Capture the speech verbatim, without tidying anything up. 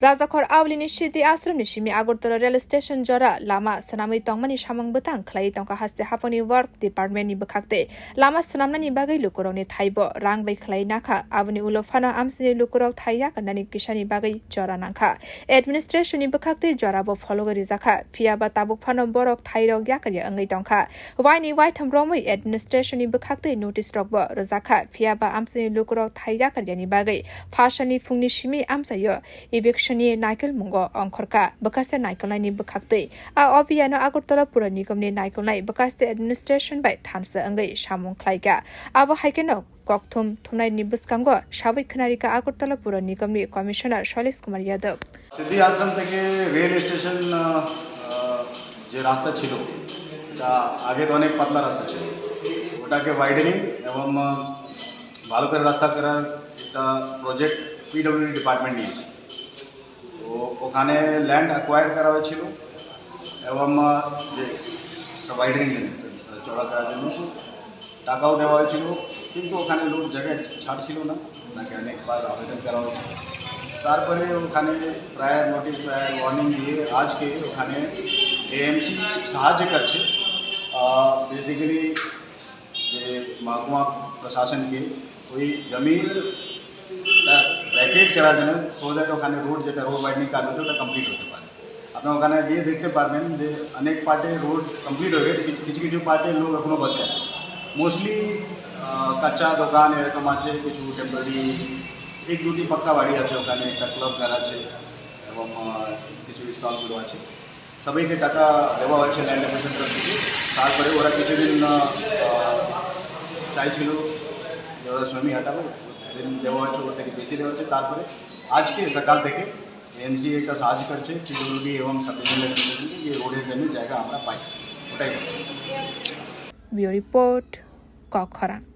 Rajakhor Aulini Siddhi Ashramni simi Agartala Rail Station jora lama swnamwi tongmani samung bwtang khlaiwi tongkha haste haphangni Work Departmentni bwkhaktwi. Lama swnamnani bagwi lukurokni thaibo rang bai khlai nakha, aboni ulo phano amchaini lukurok thai yakarnani kisani bagwi jora nangkha. Administrationni bwkhaktwi jorabo phologwi rijakha, phiyaba tabuk phano borok thairok yakarya wngwi tongkha. Waini waitham romwi administrationni bwkhaktwi notice rokbo rwjakha, phiyaba amchaini lukurok thai yakaryani bagwi phasalni phungni simi amchaio evictionni naikolmungo ongkhorkha. Bwkhaste naikolnaini bwkhaktwi a obiyano Agartala Pura Nigamni naikolnai bwkhaste administration bai thansa wngwi samung khlaikha. Abo haikheno kokthum thumnaini bwskango sabwi khwnarikha Agartala Pura Nigamni Commissioner Shailesh Kumar Yadav. সিদ্ধি আশ্রম থেকে rail station, আহ, আহ, যে রাস্তা ছিল, এটা আগে তো অনেক পাতলা রাস্তা ছিল, ওটাকে ওয়াইডেনিং এবং, আহ, ভালো করে রাস্তা করার একটা প্রজেক্ট পিডব্লিউডি ডিপার্টমেন্ট নিয়েছে। তো ওখানে ল্যান্ড অ্যাকোয়ার করা হয়েছিল এবং, আহ, যে একটা ওয়াইডেনিং জন্য, চড়া করার জন্য টাকাও দেওয়া হয়েছিল, কিন্তু ওখানে লোক জায়গায় ছাড়ছিল না, ওনাকে অনেকবার আবেদন করা হয়েছিল। তারপরে ওখানে প্রায়ার নোটিশ, প্রায়ার ওয়ার্নিং দিয়ে আজকে ওখানে এএমসি সাহায্য করছে, আহ, বেসিক্যালি যে মহকুমা প্রশাসনকে ওই জমির ভ্যাকেট করার জন্য, সো দ্যাট ওখানে রোড, যেটা রোড ওয়াইডনিং কাজ হচ্ছে, ওটা কমপ্লিট হতে পারে। আপনারা ওখানে গিয়ে দেখতে পারবেন যে অনেক পার্টে রোড কমপ্লিট হয়ে গেছে, কিছু কিছু কিছু পার্টে লোক এখনো বসে আছে। মোস্টলি কাঁচা দোকান এরকম আছে, কিছু টেম্পোরারি এক দুটি পাক্কা বাড়ি আছে ওখানে, একটা ক্লাব ঘর আছে এবং, আহ, কিছু স্টলগুলো আছে। সবাইকে টাকা দেওয়া হয়েছে ল্যান্ড অ্যাকোয়ার তরফ থেকে। তারপরে ওরা কিছুদিন, আহ, আহ, চাইছিল যে ওরা জমি হাঁটাবে, দেন দেওয়া হচ্ছে, ওর থেকে বেশি দেওয়া হচ্ছে। তারপরে আজকে সকাল থেকে এএমসি একটা সাহায্য করছে পিডব্লিউডি এবং সাব ডিভিশনাল অ্যাডমিনিস্ট্রেশনকে, যে রোডের জন্য জায়গা আমরা পাই, ওটাই বলছি। Bureau report, Kokkhorang.